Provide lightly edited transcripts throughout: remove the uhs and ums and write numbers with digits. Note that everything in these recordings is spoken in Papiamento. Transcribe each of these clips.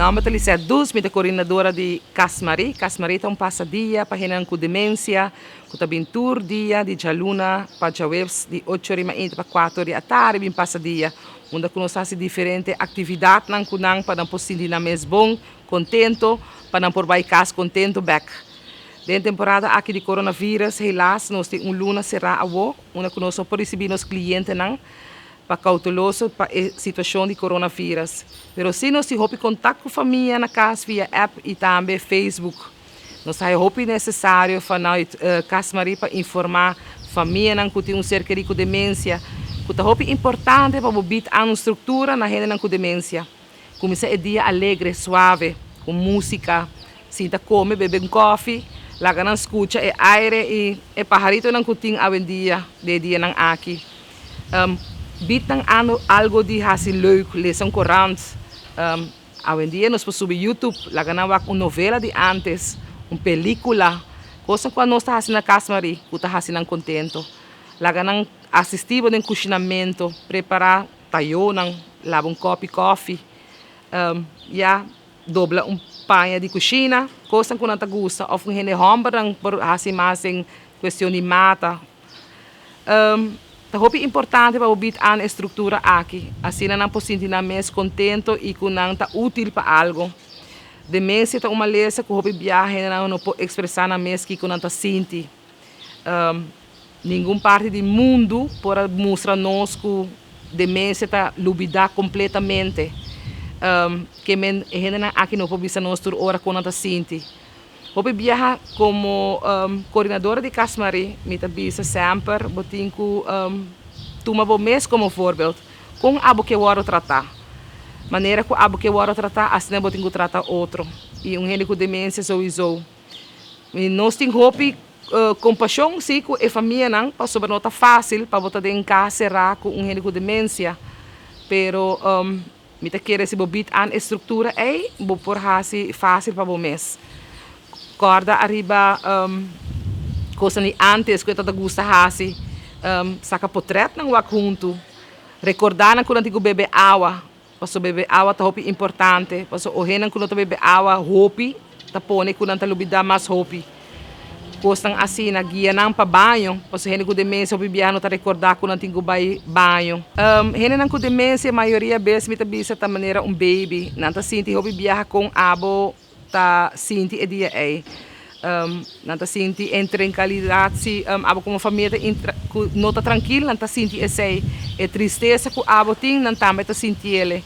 Nòmber ta Lisette Dus, mi ta koordinadora di Cas Marie. Cas Marie ta un pasadia pa hendenan ku demensia ku ta bin tur dia di djaluna pa djaweps di ocho ori mainta pa kuater ori atardi bin pasadia unda ku nos ta hasi diferente aktividatnan ku nan pa nan por sinti nan mes bon, kontento, pa nan por bai kas kontento bèk. Den temporada aki di coronavirus helaas nos tin un luna será awo unda ku nos no por risibí nos klientenan. Pa cauteloso pa e situacion di coronavirus. Pero si nos tin hopi contact cu famia na cas via app y tambe Facebook. Nos ta haya hopi necesario vanuit Cas Marie pa informa famianan cu tin un ser keri cu demencia cu ta hopi importante pa bo bid aan un structura na hendenan cu demencia. Cuminsa e dia alegre, suave, cu musica, sinta come, bebe un koffie, laga nan scucha e aire y e paharitonan cu tin awendia den e dianan aki. Bid nan anu algo di hasi leuk, lesa un korant. Awendia nos por subi YouTube, laga nan wak un novela di antes, un pelicula, cosnan cu anos ta hasi na cas Marie cu ta hasi nan contento. Laga nan asisti bo den cushinamento, prepara tayonan, laba un kopi kofi, ya dobla un paña di cushina, cosnan cu nan ta gusta of un hende hombernan por hasi mas den cuestion di mata. Ta hopi importante pa bo bid aan e struktura aki, asina nan por sinti nan mes kontento i ku nan ta útil pa algu. Demensia ta un malesa ku hopi biaha hendenan no por ekspresá nan mes kiko nan ta sinti. Ningun parti di mundu por a mustra nos ku demensia ta lubidá kompletamente. Ke men e hendenan aki no por bisa nos tur ora kon nan ta sinti. Hopi biaha komo koordinadora di Cas Marie mi ta bisa semper bo tin ku tuma bo mes komo voorbeeld. Kon abo ke wòrdu tratá? Manera ku abo ke wòrdu tratá asina bo tin ku trata otro i un hende ku demensia souiso. I nos tin hopi kompashon si ku e famianan pasobra no ta fásil pa bo ta den kas será ku un hende ku demensia pero. Mi ta kere si bo bit aan e struktura ei, bo por hasi fásil pa bo mes. Kòrda ariba kosnan di ántes ku e tabata gusta hasi, saka potrètnan wak huntu, rekordá nan ku nan tin ku bebe awa, pasobra bebe awa ta hopi importante, pasobra ohenan ku no ta bebe awa hopi ta pone ku nan ta lubidá mas hopi. Kosnan asina, guia nan pa baño, pasobra hende ku demensia hopi biaha no ta rekordá ku nan tin ku bai baño. Hendenan ku demensia mayoria bes mi ta bisa ta manera un baby, nan ta sinti hopi biaha kon abo ta sinti e dia ei. Nan ta sinti intranquilidad si abo komo famia ta ku no ta trankil nan ta sinti esei. E tristesa ku abo tin nan tambe ta sintiel.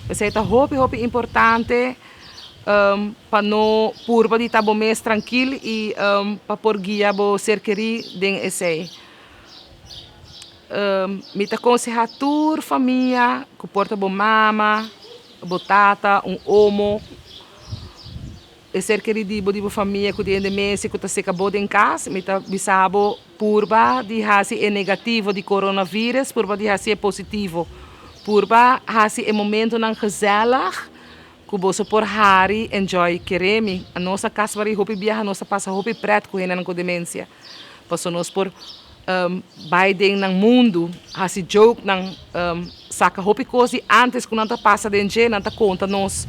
P'esei ta hopi hopi importante. Pa no purba di ta bo mes trankil i pa por guia bo ser kerí den esei. Mi ta konsehá tur famia ku por ta bo mama, bo tata, un omo, e ser kerí di bo di bo famia ku tin hende mester ku ta seka bo den kas, mi ta bisa bo purba di hasi e negativo di coronavirus, purba di hasi e positivo. Purba hasi e momentonan gezellig. Ku boso por hari, enjoy, kere mi. A nos a kas wari hopi biaha nos a pasa hopi pret ku hendenan ku demensia. Paso nos por bai den nan mundu, hasi jokenan, saka hopi kos di antes ku nan ta pasa den dje, nan ta konta nos.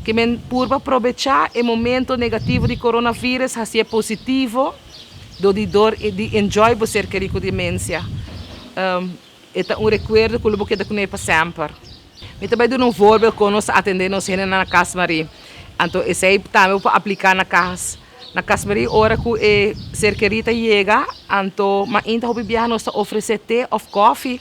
Ke men purba probechá e momento negativo di coronavirus hasié positivo dor di dor di enjoy bo ser keri ku demensia. E ta un rekuerdo ku lo bo keda kuné pa semper. Mi ta bai duna un voorbeeld kon nos ta atendé nos hendenan na Cas Marie. Anto esei tambe bo por apliká na kas. Na Cas Marie ora ku e ser kerí ta yega, anto mainta hopi biaha nos ta ofresé te òf kòfi,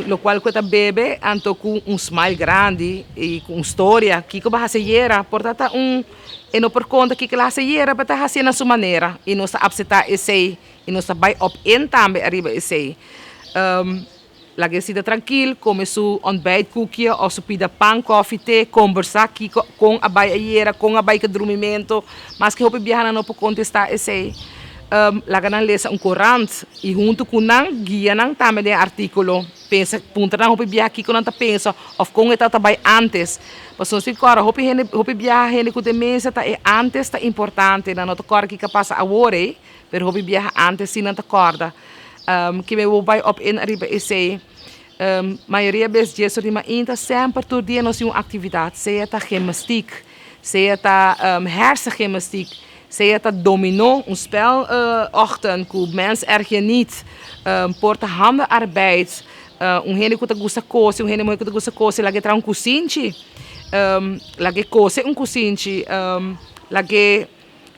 lokual ku e ta bebe anto ku un smile grandi i ku un storia kiko bo a hasi ayera. Por ta ta un e no por konta kiko el a hasi ayera, pero e ta hasié na su manera i nos ta apseptá esei i nos ta bai op in tambe ariba esei. Laga e sita trankil, kome su ontbijtkoekje òf su pida pan, kòfi, te, kombersá kiko, kon a bai ayera, kon a bai ku drumimentu. Maske hopi biaha nan no por kontestá esei. Laga nan lesa un korant i huntu ku nan guia nan tambe den e artíkulo. Pensa, puntra nan hopi biaha kiko nan ta pensa òf kon e tabata bai ántes. Pasobra nos tin kòrda hopi hende, hopi biaha hende ku demensia ta e ántes ta importante, nan no ta kòrda kiko a pasa awor ei. Pero hopi biaha antes si nan ta corda. Kibe bo bay op in ariba esey. Mayoria bes 10 or di mainta, semper tur dia nos tin un aktividat, sea ta gimnastiek, sea ta hersengymnastiek, sea ta dominó, un spel ochtend ku mens erg je niet, por ta handenarbeid, un hende ku ta gusta kose, un hende muhé ku ta gusta kose, lag'é traha un kusinchi, lag'é kose un kusinchi, lag'é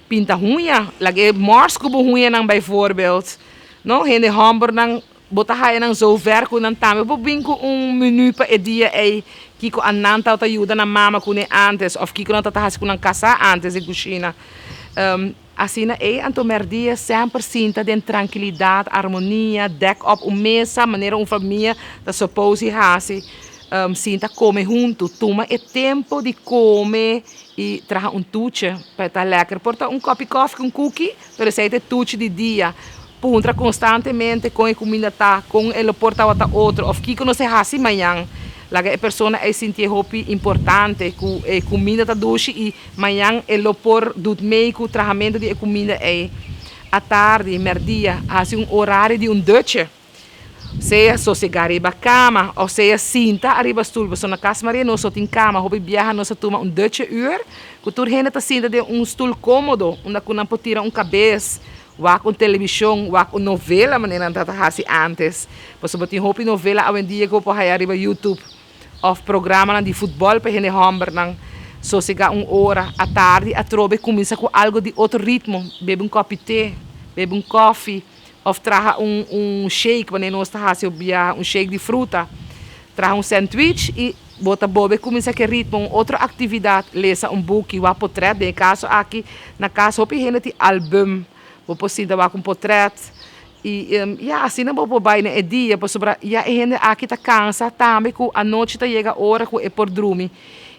pinta huña, lag'é mòrs ku bo huñanan bijvoorbeeld, no? Hende hòmbernan bo ta haya nan zover ku nan tambe por bin ku un menú pa e dia ei, kiko a nan tabata yuda nan mama kuné antes òf kiko nan tabata hasi ku nan kasá antes den kushina. Asina ei anto mèrdia semper sinta den trankilidat, armonia, dèk òp un mesa manera un famia ta suppose di hasi, sinta kome huntu, tuma e tempu di kome i traha un tuche pa e ta lèker. Por ta un kòpi kòfi ku un kuki, pero esei ta e tuche di dia. Puntra konstantemente kon e kuminda ta, kon e lo por tabata otro òf kiko nos e hasi mañan. Laga e persona ei sintié hopi importante ku e kuminda ta dushi i mañan e lo por dut mei ku trahamentu di e kuminda ei. Atardi, mèrdia, hasi un orario di un dutje. Sea sosegá riba kama òf sea sinta ariba stul. Pasobra na Kas Maria nos no tin kama. Hopi biaha nos a tuma un dutje ür ku tur hende ta sinta den un stul kómodo unda ku nan por tira un kabes, wak un televishon, wak un novela manera nan tabata hasi ántes. Pasobra tin hopi novela awendia ku bo por haya riba YouTube òf programanan di futbòl pa hende hòmbernan. Sosegá un ora atardi atrobe kuminsá ku algu di otro ritmo, bebe un kòpi te, bebe un kòfi. Of traha un un shake wanneer nos ta hasi op bia un shake di fruta. Traha un sandwich y bo ta bobe cuminsa ke ritmo un otro actividad, lesa un buki, wak potret, den e caso aki na cas hopi hende tin album, bo por sinta wak un potret y ya asina bo por bay na e dia pasobra ya e hende aki ta cansa tambe cu anochi ta yega ora cu e por drumi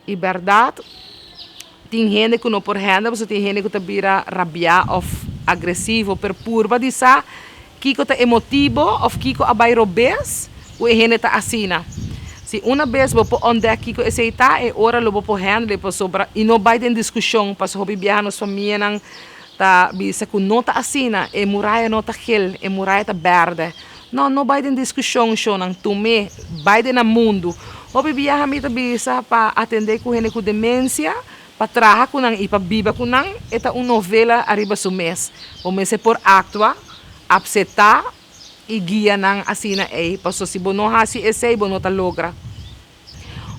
y berdad. Tin hende ku no por hèndel pasobra tin hende ku ta bira rabiá òf agresivo, pero purba di sa kiko ta e motibo òf kiko a bai robes ku e hende ta asina. Si una bes bo por òntdèk kiko esei ta, e ora lo bo por hèndel pasobra i no bai den diskushon pasobra hopi biaha nos famianan ta bisa ku no ta asina, e muraya no ta gel, e muraya ta bèrdè. No, no bai den diskushon, shonnan, tum'é, bai den nan mundu. Hopi biaha mi ta bisa pa atendé ku hende ku demensia, pa traha ku nan i pa biba ku nan, e ta un novela ariba su mes. Bo mester por aktua, apseptá i guia nan asina ei, pasobra si bo no hasi esei bo no ta logra.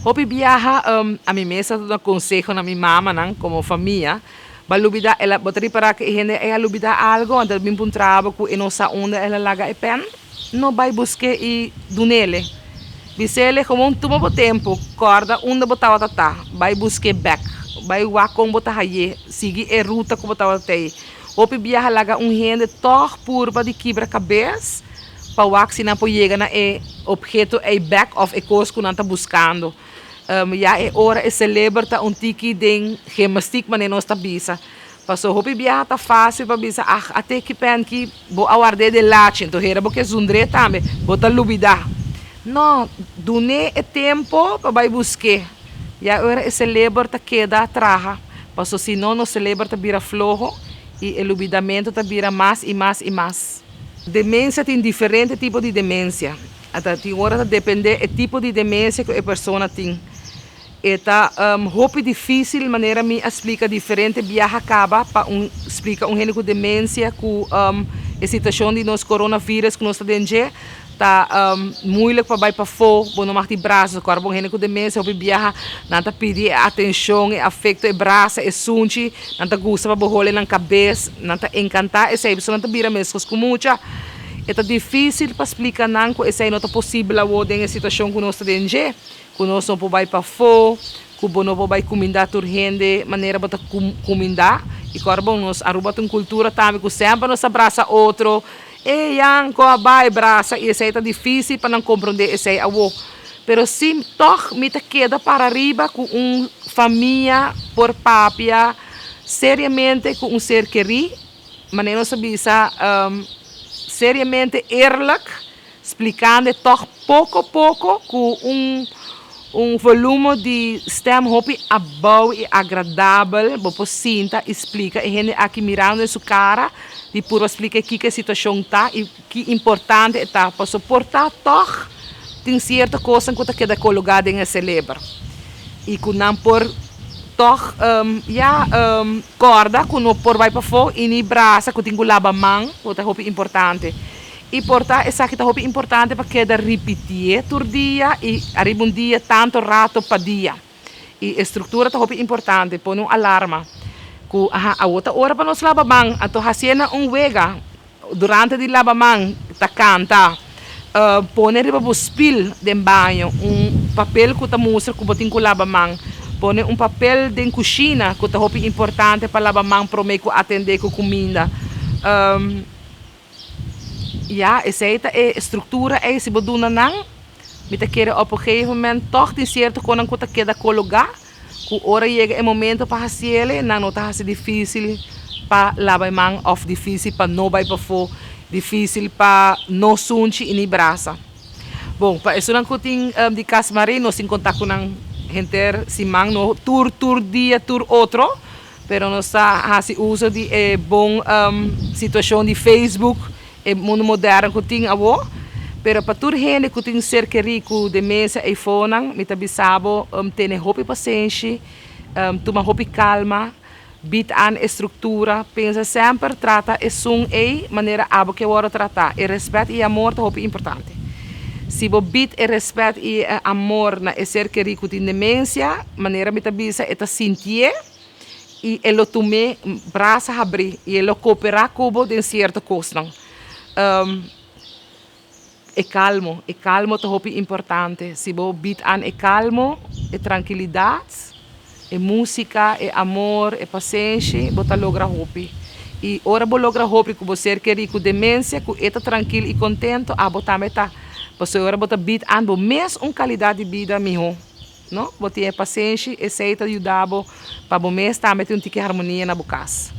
Hopi biaha ami mes a duna konseho na mi mamanan komo famia, Ba lubida, el a, bo ta ripará ku e hende ei a lubidá algu, anto el bin puntra bo ku e no sa unda el a laga e pèn? No bai busk'é i dun'ele. Bis'ele, Gewoon tuma bo tempu, kòrda unda bo tabata ta, bai busk'é bèk, bai wak kon bo ta hay'é, sigui e ruta ku bo tabata tei. Hopi biaha laga un hende tòg purba di kibra kabes pa wak si nan por yega na e obheto ei bèk òf e kos ku nan ta buskando. Ya e ora e seleber ta un tiki den gimnastiek manera nos ta bisa. Paso hopi biaha ta fásil pa bisa, ah, a teki pènki bo a ward'é den lachi, enton hera bo ke zundr'é tambe, bo ta lubidá. No, dun'é e tempo pa bai busk'é. Ya e ora e seleber ta keda traha, paso si no nos seleber ta bira floho i e lubidamentu ta bira mas i mas i mas. Demensia tin diferente tipo di demensia. Ata tin ora ta depende e tipo di demensia ku e persona tin. E ta hopi difisil manera mi a splika diferente biaha kaba pa un splika un hende ku demensia ku e situashon di nos coronavirus ku nos ta den dje ta moeilijk pa bai pafó, bo no mag di brasa. Kòrda bo un hende ku demensia hopi biaha nan ta pidi e atenshon, e afekto, e brasa, e sunchi, nan ta gusta pa bo hole nan kabes, nan ta enkantá esei pasobra nan ta bira meskos ku mucha. E ta difísil pa splika nan ku esei no ta posibel awor den e situashon ku nos ta den dje, ku nos no por bai pafó, ku bo no por bai kumindá tur hende manera bo ta kumindá. I kòrda bon, nos Aruba ta un kultura tambe ku semper nos ta brasa otro, E Jan, kon a bai brasa? I esei ta difísil pa nan komprondé esei awor. Pero si tòg mi ta keda para riba ku un famia por papia seriamente ku un ser kerí, Manera nos a bisa seriamente eerlijk, splikando e tòg poko poko ku un un volume di stèm hopi abou i agradabel, bo por sinta i splika e hende aki mirando den su kara di purba splika e kiko e situashon ta i ki importante e ta pa soportá tòg. Tin sierto kosnan ku ta keda kologá den e seleber i ku nan por tòg ya kòrda ku no por bai pafó i ni brasa ku tin ku laba man ku ta hopi importante. I por ta esaki ta hopi importante pa keda ripitié tur dia i ariba un dia tanto rato pa dia. I e struktura ta hopi importante, pone un alarma ku aha awor ta ora pa nos laba man, anto hasié na un wega durante di laba man ta kanta, pone riba bo spil den baño un papel ku ta mustra ku bo tin ku laba man, pone un papel den kushina ku ta hopi importante pa laba man promé ku atendé ku kuminda. Ya, esei ta e struktura ei, si bo duna nan, mi ta kere op un gegeven moment tòg tin sierto konan ku ta keda kologá, ku ora yega e momento pa hasiel, nan no ta hasi difísil pa laba e man òf difísil pa no bai pafó, difísil pa no sunchi i ni brasa. Bon, pa esunnan ku tin di Cas Marie nos tin kontak ku nan henter siman, no tur tur dia tur otro, Pero nos ta hasi uso di e bon situashon di Facebook, e mundu moderno ku tin awor. Pero pa tur hende ku tin ser kerí ku demensia eifonan, mi ta bisa bo tene hopi pasenshi, tuma hopi kalma, bit aan e struktura, pensa semper trata esun ei manera abo ke wòrdu tratá. E rèspèt i amor ta hopi importante. Si bo bit e rèspèt i e amor na e ser kerí ku tin demensia, manera mi ta bisa e ta sintié. I e lo tum'é brasa habrí i e lo kooperá ku bo den sierto kosnan. E kalmo, e kalmo ta hopi importante. Si bo bit an e kalmo, e trankilidat, e músika, e amor, e pasenshi, bo ta logra hopi. I ora bo logra hopi ku bo ser kerí ku demensia, ku e ta trankil i kontento, abo tambe ta. Pasobra ora bo ta bit an bo mes un kalidat di bida mihó. No, bo tin e pasenshi, esei ta yuda bo pa bo mes tambe tin un tiki harmonia na bo kas.